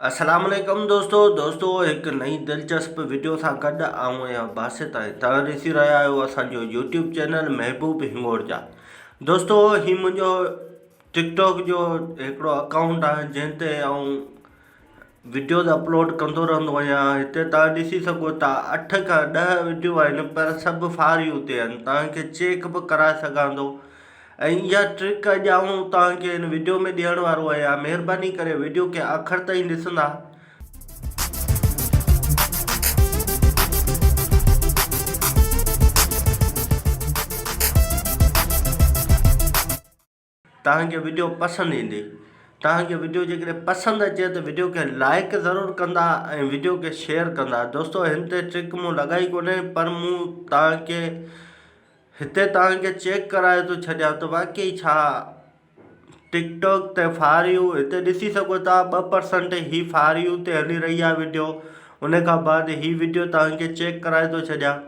السلام عليڪم دوستو دوستو هڪ نئين دلچسپ وڊيو سان گڏ آئون آهيان باسط ۽ توهان ڏسي رهيا آهيو اسان جو يوٽيوب چينل محبوب هنگورجا دوستو هي منهنجو ٽڪ ٽاڪ جو هڪڙو اڪائونٽ آهي جنهن تي آئون وڊيوز اپلوڊ ڪندو رهندو آهيان هتي توهان ڏسي سگهو ٿا اٺ کان ڏهه وڊيو آهن پر سڀ فار يو تي آهن توهان کي چيڪ به ڪرائي سگهان ٿو ۽ اها ٽرڪ اڄ آئون توهان کي هن وڊيو ۾ ڏيڻ وارو آهيان مهرباني ڪري وڊيو کي آخر تائين ڏسندا. توهان کي وڊيو پسند ايندي توهان کي وڊيو جيڪڏهن پسند اچي ته وڊيو کي لائڪ ضرور ڪندا ۽ وڊيو کي شيئر ڪندا دوستو هن تي ٽرڪ مون لڳائي ڪونهي پر مون توهان کي هتي توهان کي چيڪ ڪرائي ٿو ڇڏيان ته واقعي ڇا ٽڪ ٽاڪ تي فار يو هتي ڏسي سگهو ٿا 2% هي فار يو تي هلي رهي آهي وڊيو ان کان بعد هي وڊيو توهان کي چيڪ ڪرائي ٿو ڇڏيان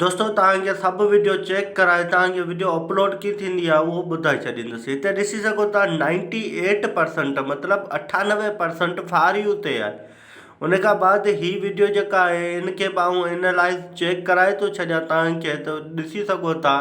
دوستو توهان کي سڀ وڊيو چيڪ ڪرائي توهان کي وڊيو اپلوڊ ڪيئن ٿيندي آهي اهو ٻڌائي ڇڏيندس هتي ڏسي سگهو ٿا 98% مطلب 98% فار يو تي آهي ان کان بعد هي وڊيو جيڪا آهي ان کي به آئون اينالائز چيڪ ڪرائي ٿو ڇڏيان توهان کي ته ڏسي سگهو ٿا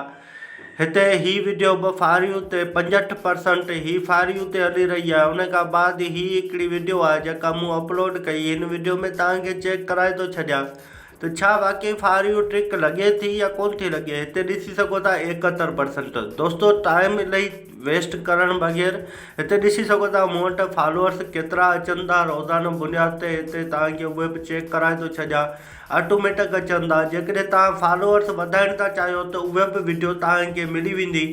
هتي هي وڊيو به فار يو تي 65% هي فار يو تي هلي رهي آهي ان کان بعد هي هڪڙي وڊيو آهي جيڪا مون اپلوڊ ڪئي هن وڊيو ۾ توهان کي چيڪ ڪرائي ٿو ڇڏيان ته ڇا واقعي فار you ٽرڪ لڳي ٿي يا ڪون ٿي لڳي هتي ڏسي سگهو ٿا 71% دوستو ٽائيم الائي ويسٽ ڪرڻ بغير هتي ڏسي سگهو ٿا مون وٽ فالوورس ڪيترا اچن ٿا روزانو بنياد تي هتي توهان کي اهي به چيڪ ڪرائي ٿو ڇڏيان آٽوميٽڪ اچن ٿا جيڪڏهن توهان فالوورس وڌائڻ ٿا چاهيو ته اهي به وڊيو توهان کي ملي ويندي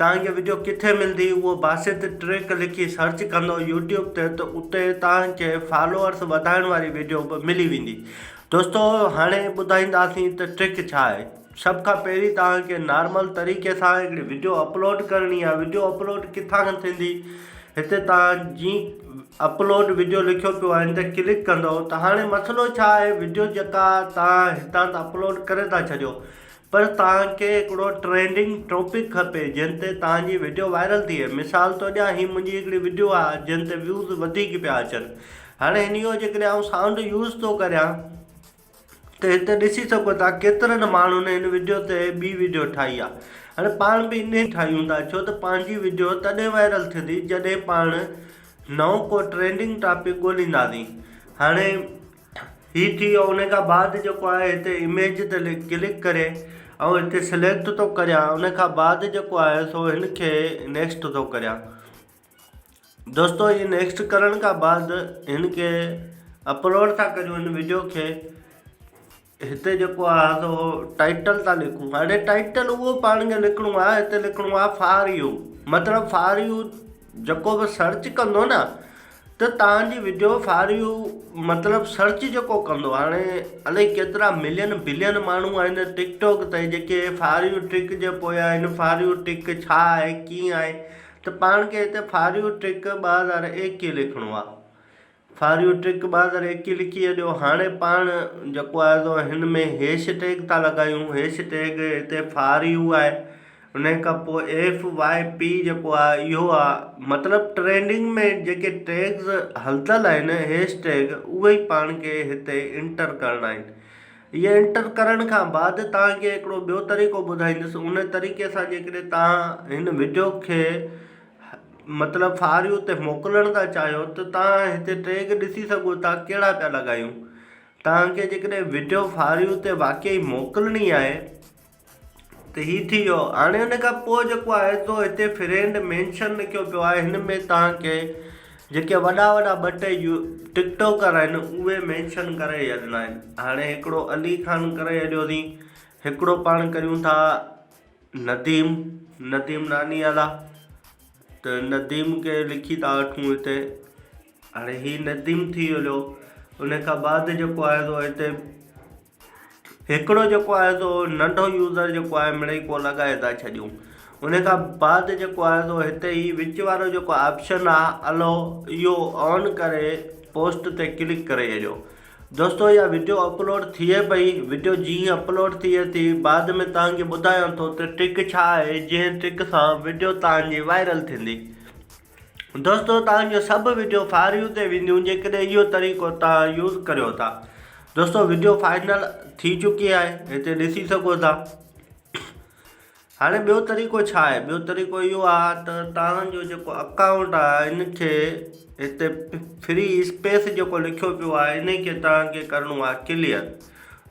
توهان کي وڊيو ڪٿي ملندي اهو باسط ٽرڪ لکي سرچ ڪندو يوٽيوب تي ته اتي توهان کي فالوورس وڌائڻ واري وڊيو به ملي ويندي دوستو هاڻي ٻڌائينداسين ته ٽرڪ ڇا آهي. سڀ کان پهرين توهان کي نارمل طريقي سان هڪڙي وڊيو اپلوڊ ڪرڻي آهي وڊيو اپلوڊ ڪٿان کان ٿيندي هتي توهان جي اپلوڊ وڊيو لکيو پيو آهي ان تي ڪلڪ ڪندو ته هاڻي مسئلو ڇا آهي وڊيو جيڪا توهان هتان ته اپلوڊ ڪري ٿا ڇڏيو پر توهان کي هڪڙو ٽرينڊنگ ٽاپڪ کپي جنهن تي توهان جي وڊيو وائرل ٿئي مثال ٿو ڏيان هي منهنجي هڪڙي وڊيو آهي جنهن تي ويوز وڌيڪ پيا اچن هاڻي هن جو جيڪڏهن آئون سائونڊ يوز ٿو ڪريان ته هتي ڏسي سگهو ٿا ڪيترن ماڻهن هن وڊيو تي ٻي وڊيو ٺاهي آهي هاڻي پاڻ به انهي ٺاهيون ٿا ڇو ته پنهنجي وڊيو تڏهن وائرل ٿيندي جڏهن پاڻ نئون ڪو ٽرينڊنگ ٽاپڪ ڳولينداسين هاڻي هي ٿي ويو ان کان بعد جيڪو آهي هتي اميج تي ڪلڪ ڪري ۽ هتي سليڪٽ ٿو ڪريان ان کان بعد جيڪو آهي سو هن کي نيڪسٽ ٿو ڪريان دوستو هي نيڪسٽ ڪرڻ کان بعد هن کي اپلوڊ ٿا ڪريون هن وڊيو کي هتي جيڪو آهي سو ٽائٽل ٿا لکون هاڻي ٽائٽل اهو پاڻ کي لکڻو آهي هتي لکڻو آهي فار you مطلب فار you جيڪو به سرچ ڪندو نه ته توهان جي وڊيو فار you مطلب سرچ جيڪو ڪندو هاڻي الائي ڪيترا ملين بلين ماڻهو آهن ٽڪ ٽاڪ تي جيڪي فار you ٽرڪ جي پويان آهن فار you ٽرڪ ڇا آهي ڪيئن آهي ته پاڻ کي هتي فار you ٽرڪ 2021 لکڻو آهي فار you ٽرڪ 2021 لکي ڇڏيو هاڻي پاڻ جيڪو آهي سو هن ۾ هيش ٽيگ ٿا لڳايون هيش ٽيگ هتي فار you آهي انهي کان پوء ايف واء پي جيڪو آهي اهو آهي مطلب ٽرينڊنگ ۾ جيڪي ٽيگز هلندل آهن هيش ٽيگ اهي ئي پاڻ کي هتي انٽر ڪرڻا آهن اهي انٽر ڪرڻ کان بعد توهان کي هڪڙو ٻيو طريقو ٻڌائيندس ان طريقي سان جيڪڏهن توهان هن وڊيو کي مطلب فار يو تي موڪلڻ ٿا چاهيو ته توهان هتي ٽيگ ڏسي سگهو ٿا ڪهڙا پيا لڳايون توهان کي جيڪڏهن وڊيو فار يو تي واقعي موڪلڻي آهي ته هي ٿي ويو هاڻي ان کان پوء جيڪو آهي سو هتي فرينڊ مينشن لکيو پيو آهي هن ۾ توهان کي جيڪي وڏا وڏا ٻه ٽي يو ٽڪ ٽاڪر آهن اهي مينشن ڪري ڇڏڻا آهن هاڻي هڪڙو علي خان ڪري ڇڏيوسين هڪڙو پاڻ ڪريون ٿا نديم نديم ناني والا ته نديم کي لکي ٿا وٺون هتي هاڻي هي نديم ٿي ويو ان کان بعد جيڪو آهي سو هتي هڪڙو جيڪو آهي سو ننڍو يوزر جيڪو آهي مڙئي ڪو لڳائي ٿا ڇڏيون ان کان بعد جيڪو آهي سو هتي هي وچ وارو جيڪو آپشن آهي الو اهو آن ڪري پوسٽ تي ڪلڪ ڪري ڇڏيو دوستو اها وڊيو اپلوڊ ٿئي پئي وڊيو جيئن اپلوڊ ٿئي ٿي بعد ۾ توهان کي ٻڌايان ٿو ته ٽرڪ ڇا آهي جنهن ٽرڪ سان وڊيو توهان جي وائرل ٿيندي. دوستو توهان جو سڀ وڊيو فار you تي وينديون جيڪڏهن اهو طريقو توهان يوز ڪريو ٿا. دوستو وڊيو فائنل ٿي چڪي آهي هتي ڏسي سگهو ٿا. هاڻي ٻيو طريقو ڇا آهي ٻيو طريقو اهو آهي ته توهان جو جيڪو اڪائونٽ آهي ان کي هتي فري اسپيس جيڪو لکيو پيو آهي ان کي توهان کي ڪرڻو آهي ڪليئر.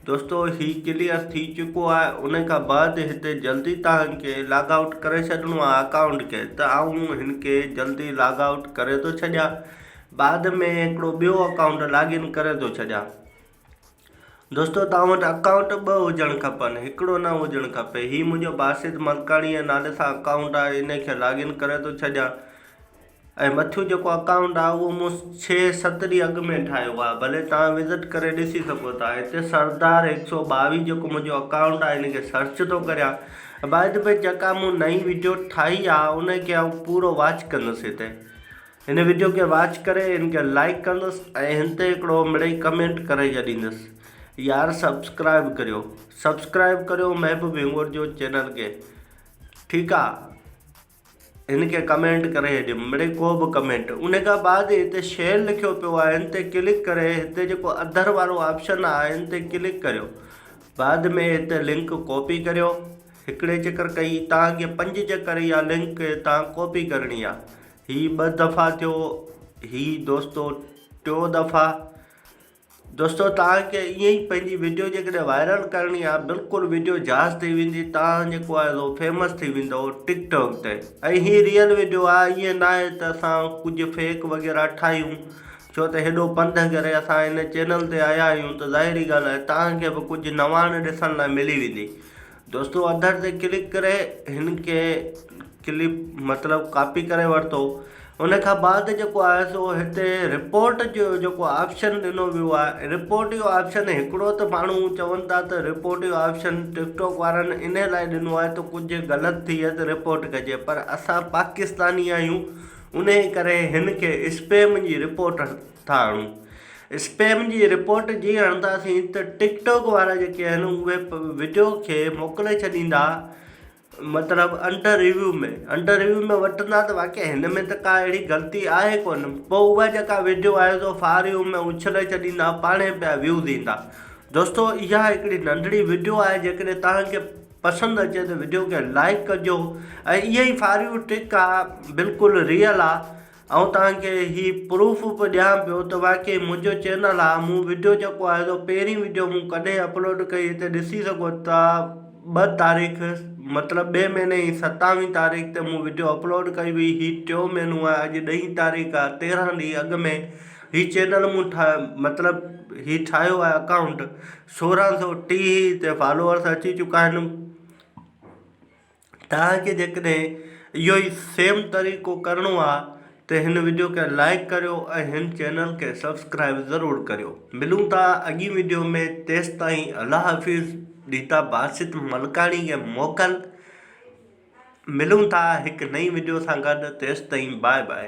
دوستو هي ڪليئر ٿي چڪو آهي ان کان بعد هتي جلدي توهان کي لاگ آئوٽ ڪري ڇڏڻو آهي اڪائونٽ کي ته آئون هن کي جلدي لاگ آئوٽ ڪري ٿو ڇڏيان بعد ۾ هڪڙو ٻيو اڪائونٽ لاگ ان ڪري ٿو ڇڏيان دوستو توهان وٽ اڪائونٽ ٻه هجڻ کپن هڪڙو نه هجڻ کپي هي منهنجو باسط ملڪاڻي جي نالي سان اڪائونٽ آهي ان کي لاگ ان ڪري ٿو ڇڏيان ۽ مٿيون جيڪو اڪائونٽ آهي اهو مون ڇهه ست ڏينهن اڳ ۾ ٺاهيو آهي ڀلي توهان وزٽ ڪري ڏسي سگهو ٿا هتي سردار هڪ سو ٻاويهه جيڪو منهنجو اڪائونٽ آهي ان کي سرچ ٿو ڪريان بعد ۾ جيڪا مون نئين وڊيو ٺاهي آهي ان کي آئون پورو واچ ڪندس هتي هن وڊيو کي واچ ڪري هن کي لائڪ ڪندس ۽ هن تي هڪڙو مڙئي ڪمينٽ ڪري ڇڏيندس يار سبسڪرائب ڪريو سبسڪرائب ڪريو محبوب هنگورجو چينل کي ٺيڪ آ هن کي ڪمينٽ ڪري ڇڏيم مڙئي ڪو به ڪمينٽ ان کان بعد هتي شيئر لکيو پيو آهي ان تي ڪلڪ ڪري هتي جيڪو اڌر وارو آپشن آهي ان تي ڪلڪ ڪريو بعد ۾ هتي لنڪ ڪاپي ڪريو هڪڙي چڪر ڪئي توهان کي پنج چڪر اها لنڪ هتان ڪاپي ڪرڻي آهي هي ٻه دفعا ٿيو هي دوستو ٽيو دفعا دوستو توهان کي ائين ئي پنهنجي وڊيو جيڪڏهن وائرل ڪرڻي آهي بلڪل وڊيو جهاز ٿي ويندي توهان جيڪو آهي سو فيمس ٿي ويندو ٽڪ ٽاڪ تي ۽ هي ريئل وڊيو آهي ائين نه آهي ته اسان ڪجهه فيڪ وغيره ٺاهيون ڇو ته هيڏو پنڌ ڪري اسان هن چينل تي آيا آهيون ته ظاهري ڳالهه آهي توهان کي به ڪجهه نواڻ ڏسڻ لاء ملي ويندي دوستو اڌر تي ڪلڪ ڪري هن کي ڪلپ مطلب ڪاپي ڪري ورتو ان کان بعد جيڪو آهي سو هتي رپورٽ جو جيڪو آپشن ڏنو ويو آهي رپورٽ جو آپشن هڪڙو ته ماڻهو چون ٿا ته رپورٽ جو آپشن ٽڪ ٽاڪ وارن ان لاء ڏنو آهي ته ڪجهه غلط ٿئي ته رپورٽ ڪجي پر اسان پاڪستاني آهيون ان ڪري هن کي اسپيم جي رپورٽ ٿا هڻون. اسپيم جي رپورٽ جي هڻنداسين ته ٽڪ ٽاڪ وارا جيڪي آهن اهي وڊيو کي موڪلي ڇڏيندا مطلب انڊر ريويو ۾ انڊر ريويو ۾ وٺندا ته واقعي هن ۾ ته ڪا اهڙي غلطي آهي ڪونه پوء اها جيڪا وڊيو آهي سو فار يو ۾ اڇلي ڇڏيندا پاڻهي پيا ويوز ايندا دوستو اها هڪڙي ننڍڙي وڊيو آهي جيڪڏهن توهان کي پسند اچي ته وڊيو کي لائڪ ڪجو ۽ اها ئي فار you ٽرڪ آهي بلڪل ريئل آهي آئون توهان کي هي پروف به ڏيان پيو ته واقعي منهنجو چينل آ مون وڊيو جيڪو آهي سو پهرين وڊيو مون ڪڏهن اپلوڊ ڪئي هتي ڏسي سگهو ٿا ٻه تاريخ مطلب ٻئي مهيني جي ستاويهه تاريخ تي مون وڊيو اپلوڊ ڪئي هئي هي ٽيون مهينو آهي اڄ ڏهين تاريخ آ تيرهن ڏينهن اڳ ۾ هي چينل مون ٺا مطلب هي ٺاهيو آهي اڪائونٽ 1630 تي فالوورس اچي چڪا آهن توهان کي جيڪڏهن اهو ئي سيم طريقو ڪرڻو آ ته هن وڊيو کي لائڪ ڪريو ۽ هن چينل کي سبسڪرائب ضرور ڪريو ملون ٿا اڳين وڊيو ۾ تيستائين الله حافظ ڏيتا باسط ملڪاڻي کي موڪل ملون ٿا هڪ نئين وڊيو سان گڏ تيستائين باء باء.